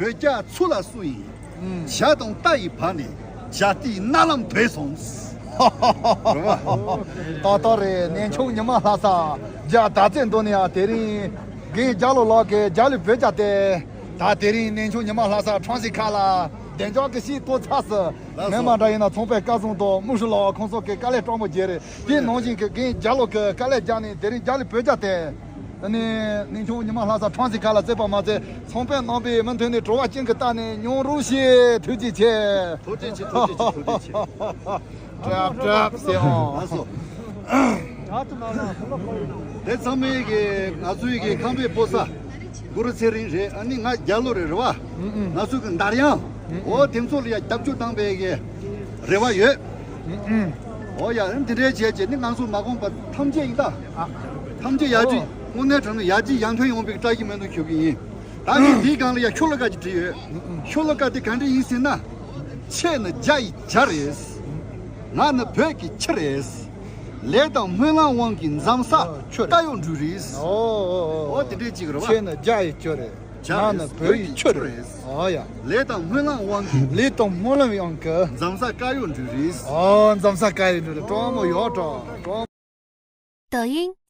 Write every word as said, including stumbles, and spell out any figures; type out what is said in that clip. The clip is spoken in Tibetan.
བོད་རྒྱ་ཚུར་ལ་བསུ་ཡི། ཨུམ། ཇ་དང་རྟ་ཡི་བར་ནས་ཇ་རྟའི་རྣ་ལམ་བུད་སོང་། རེད་བ། ཏག་ཏག་རེད། གནས་མཆོག་ཉི་མ་ལྷ་ས་རྒྱ་དར་རྩེ་མདོ་ནས་ཡང་དེ་རིང་རྒན་རྒྱ་ལོ་ལགས་ཀྱིས་རྒྱ་ལུ་བོད་རྒྱ་སྟེ། ད་དེ་རིང་གནས་མཆོག་ཉི་མ་ལྷ་ས་ཁྲང་སི་ཁ་ལ་བདེ་འཇགས་ཀྱི་ཞིག་ཏོ་ཚ་སི། ལགས་སོ། མེད་མ་འདྲ་ཡིན་ན་ཚོང་པའི་སྐལ་བཟང་དང་དམུ་ཧྲི་ལགས་ཁོང་ཚོ་གི་དཀའ་ལས་སྤྲང་པོ་བརྒྱབ་རེད། དེ་ནང་བཞིན་གྱི་རྒན་རྒྱ་ལོ་གི་དཀའ་ལས་བརྒྱབ་ནས་དེ་རིང་རྒྱ་ལུ་བོད་རྒྱ་སྟེ། ཨ་ནི་གནས་མཆོག་ཉི་མ་ལྷ་ས་ཁྲང་སི་ཁ་ལ་རྩེ་པ་མ་རྩེ་ཚོང་པའི་རྣམ་པའི་མི་མཐུན་ནས་བྲོ་བ་ཅན་གྱི་རྟགས་ནས་མྱོང་རོགས་ཞེས་ཐུགས་རྗེ་ཆེ། ཐུགས་རྗེ་ཆེ། ཐུགས་རྗེ་ཆེ། ཐུགས་རྗེ་ཆེ། ཀྲབ་ཀྲབ་ཟེར་ཨང་། ལགས་སོ། དེ་ཚང་མས་གི་ང་ཚོའི་གི་ཁམས་པའི་ཕོ་གསར་གུ་རུ་ཚེ་རིང་རེད། ཨ་ནི་ང་རྒྱ་ལོ་རེད། རེད་བ། ང་ཚོའི་གི་འདར་དབྱངས། འོ་དེ་ཚོ་ལ་ཡ་རྒྱབ་སྐྱོར་བཏང་པའི་གི་རེ་བ་ཡོད། འོ་ཡ། ཨ་ནི་དེ་འདྲའི་བྱས་བྱས་ནི་ང་ཚོ་མ་འོངས་པ་ཐམས་ཅད་ཡིན་ད། ཐམས་ཅད་ཡར་རྒྱས། དངོས་གནས་དྲང་གནས་ཡར་རྒྱས་ཡར་ཐོན་ཡོང་བའི་བཀྲ་ཤིས་སྨོན་འདུན་ཞུ་གི་ཡིན། ད་ནི་འདིའི་སྒང་ལ་ཡ་ཤོ་ལོ་ཀ་ཅིག་བྲིས་ཡོད། ཤོ་ལོ་ཀ་དེ་ག་འདྲ་ཡིན་ཟེར་ན། ཁྱེད་ནི་རྒྱ་ཡི་ཇ་རེད། ང་ནི་བོད་ཀྱི་ཆུ་རེད། ལས་དང་སྨོན་ལམ་དབང་གིས་འཛོམས་ས་ཆུ་རེད། དཀར་ཡོལ་འབྲུ་རེད། ཨོ་ཨོ་ཨོ། འོ་དེ་འདྲའི་ཅིག་རེད་བ། ཁྱེད་ནི་རྒྱ་ཡི་ཆུ་རེད། ཇ་ང་རེད། ནི་བོད་ཡི་ཆུ་རེད། ཨོ་ཡ། ལས་དང་སྨོན་ལམ་དབང་གིས། ལས་དང་སྨོན་ལམ་དབང་གིས། འཛོམས་ས་དཀར་ཡོལ་འབྲུ་རེད། ཨོ་འཛོམས་ས་དཀར་ཡོལ་འབྲུ་རེད། སྤྲང་མོ་ཡོད་འགྲོ། སྤྲང་། 抖音